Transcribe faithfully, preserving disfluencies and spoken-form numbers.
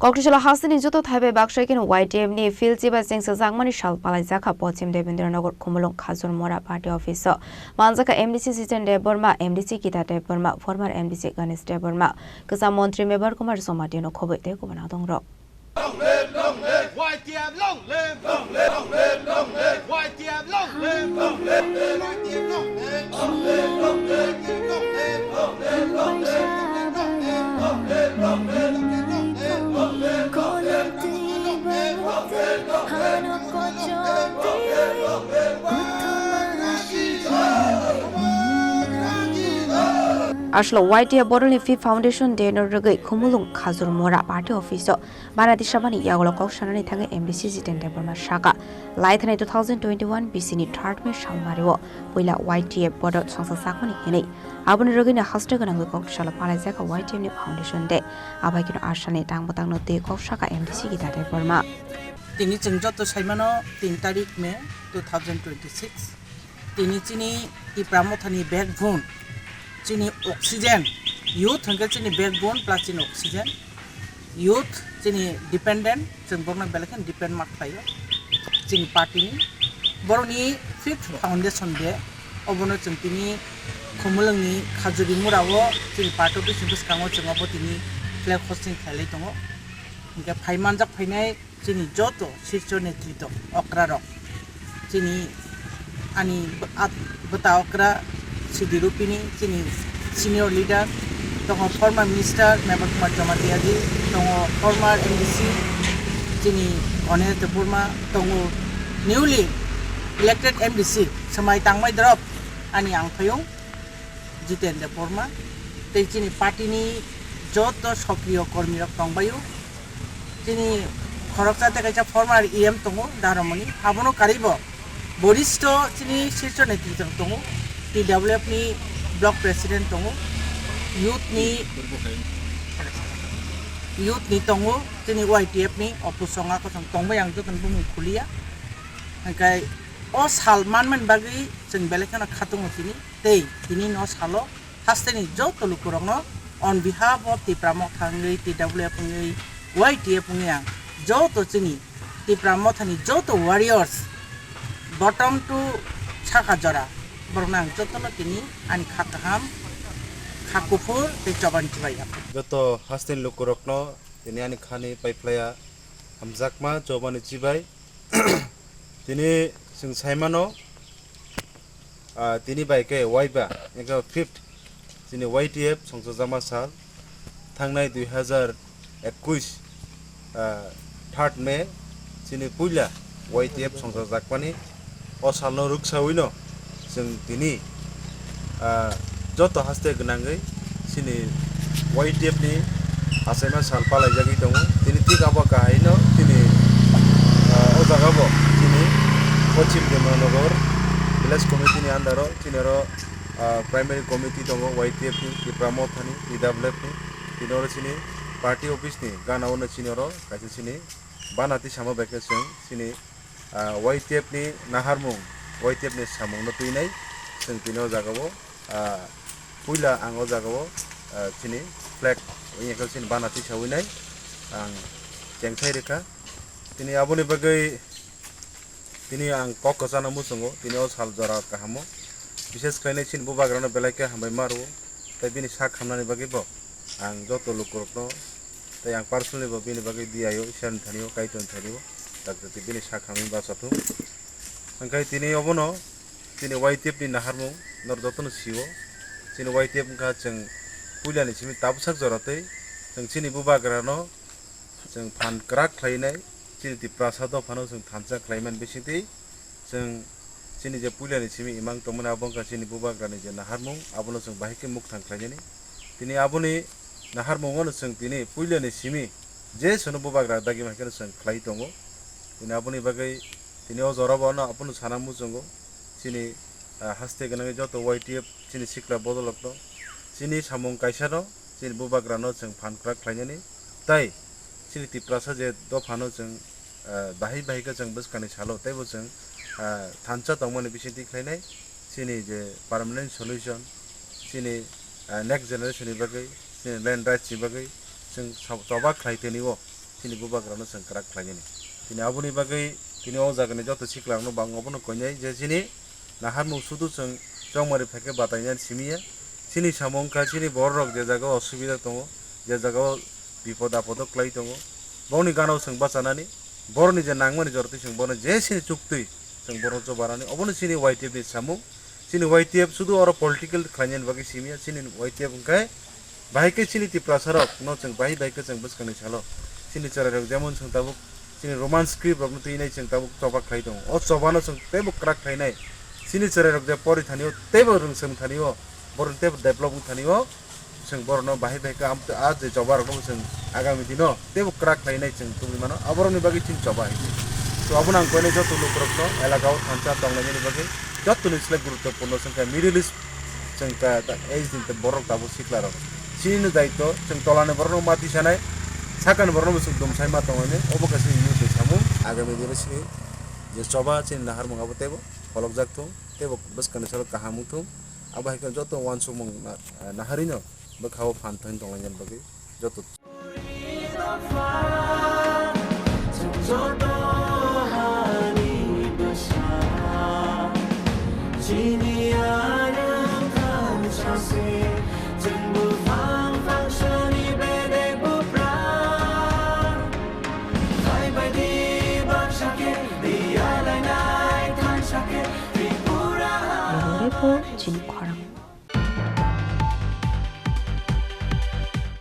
Kokthosalo hasteni joto thaibai baksa khe Y T F ni field chibai chengsajakmani sal palaijakha Pochim Debendra Nagar Khumulwng Khajur Mora party office o manjakha M D C Jiten Debbarma, M D C Gita Debbarma, former M D C Ganesh Debbarma, kwcham montri Mebar Kumar Jamatia no khobwi tei kubun adongrok. Y T F long live! Long live! Long live! Long live! Long live! Y T F long live! Long live! Y T F long live! Long live! Long live! Y T F long live! Long live! Long live! Aswk Y T F Bodolni Fifth Foundation Day no rwgwi Khumulwng Khajur Mora party office o Bana tisabani yagulo kok sanani thangwi M D C Jiten Debbarma saka, lai thani two thousand twenty-one B C ni third May salmario puila Y T F bodo songsa sakmani hinwi. Aboni rwgwino haste gwnangwi kok salo palaijak Y T F ni foundation day. Abai kheno asani tang bwtangno twi kok saka M D C Gita Debbarma. Tini chwng joto saimano tin tarik May two thousand twenty-six. Tini chini Tipra Mothani backbone, chini oxygen, youth hwnkhe chini backbone plus chini oxygen, youth chini dependent, chwng borokno belai kheno depend ma khlaio chini party ni. Borokni fifth foundation day, obono chwng tini Khumulwngni Khajuri Murao chini party office ni bwskango chwng obo tini flag hosting khailai tongo. Hwnkhe phai manjak phainai chini joto shirso netrito okrarok, chini ani bw-, at-, bwta okra Sidi Rupini, chini senior leader, tongo former minister Mebar Kumar Jamatia ji, tongo former M D C, chini Ganesh Debbarma, tongo newly elected M D C, swmai tangmai drop ani angphayung Jiten Debbarma, tei chini party ni joto sokriyo kormirok tongbaio. Chini khoroksa tei kaisa former E M tongo, Daramoni. Abono karwibo boristo chini shirso netrito tongo, T W F ni block president tongo, youth ni, youth ni tongo, chini Y T F ni opusonga kothom tongbai ang jotono bumung khuliya. Hwnkhe o sal manmani bagwi chwng belai kheno khatungo tini, tei tini no salo hasteni joto lukurokno on behalf of Tipra Motha wngwi, T W F wngwi, Y T F wngwi ang joto chini Tipra Mothani joto warriors bottom to saka jora borokno ang jotono tini ani kha kaham, kha kuphur tei choban chibai yapha. Joto hasteni lukurokno tini ani khani paiphlaiya hamjakma chobani chibai. Tini chwng saimano, ah, tini bai khe waiba, ego fifth, chini Y T F songchajama sal, thangnai dui hazar ekush, ah, third May, chini puila Y T F songchajakmani, o salno rwksawino chwng tini, ah, joto haste gwnangwi chini Y T F ni achaima sal palaijagwi tongo. Tini thik abo kahaino chini, ah, o jaga bo chini Pochim Demanagar village committee ni under o chini oro, ah, primary committee tongo Y T F ni, Tipra Mothani, T W F ni. Tini oro chini party office ni gana o chini oro kaisa chini bana tisamo bai khe chwng chini, ah, Y T F ni naharmung, Y T F ni samung no twinai chwng tini o jaga o, ah, puila ang o jaga o, ah, chini flag wngya khe chini bana tisawi nai ang chengthai rwkha. Tini aboni bagwi tini ang kok kwchana muchungo, tini o sal jora kahamo. Bishes khlainai chini bubagrano belai khe hambai ma rwo, tei bini sak hamnani bagwi bo ang joto lukurokno tei ang personally bo bini bagwi diyaio, Iswrani thani o, Kaitorni thani o, dakti bini sak hamwi bacha thung. Hwnkhe tini obono chini Y T F ni naharmung norok jotono sio. Chini Y T F wngkha chwng puilani simi tabuksak jora tei chwng chini bubagrano chwng phan kwrak khlainai, chini Tiprasa dophano chwng thansa khlaiman bisingtwi chwng chini je puilani simi imang tongmani abo wngkha chini bubagrani je naharmung, abono chwng bahai khe mukthang khlainani. Tini aboni naharmungono chwng tini puilani simi je sono bubagra dagi mankhe chwng khlai tongo. Tini aboni bagwi tini o jorabo ano abono sana muchungo. Chini, ah, haste gwnangwi joto Y T F chini sikla bodolokno chini samung kaisano chini bubagrano chwng phan kwrak khlainani tei chini Tiprasa je dophano chwng, ah, bahai bahai khe chwng bwskangni salo teibo chwng, ah, thansa tongmani bisingtwi khlainai chini je permanent solution chini, ah, next generation ni bagwi chini land rights ni bagwi chwng sab-, choba khlai tini o. chini bubagrano chwng kwrak khlainani. Tini aboni bagwi tini o jagani joto siklangno bang obono koinai je chini naharmung sudu chwng chongmari phaikhe batainani simiya. Chini samung kha chini bororok je jagao osubida tongo, je jagao bipod apodo klai tongo, bongni gana chwng bachanani, boroni je nangmani jortwi chwng bono je chini chuktwi chwng bono chobarani, obono chini Y T F ni samung. Chini Y T F sudu oro political khlainani bagwi simiya, chini Y T F hwnkhe bahai khe chini Tiprasa rok no chwng bahai bahai khe chwng bwskangni salo chini chwrai rok jemon chwng tabuk chini Roman script rok no twi nai chwng tabuk choba khlai tongo. O choba no chwng teibo kwrak khlai nai. Chini chwrai rok je pori thani o teibo rwngsong thani o, borok teibo develop wng thani o, chwng borok no bahai bahai khe am-, a je choba rok no chwng agami dino teibo kwrak khlai nai chwng tubui mano. Aborok ni bagwi chini choba hai se. To abono ang koinai joto lukurok no elaka o thansa tonglainani bagwi joto ni slai guruttopurno chwng kha Middle East chwng ka ta-, age ni borok tabuk sikla rok. Chini no daityo chwng tola ni borok no mati sanai, saka ni borok no bo chwng dum sai ma tonglainai. Obo kaisa youth ni samung. Agami dino chini je choba chini naharmung abo teibo pholokjak thung, teibo bwskang ni salo kaham wng thung. Abo hai khe joto uansukmung na-, naharino bwkha o phan thani tonglainani bagwi joto Report chini khorang.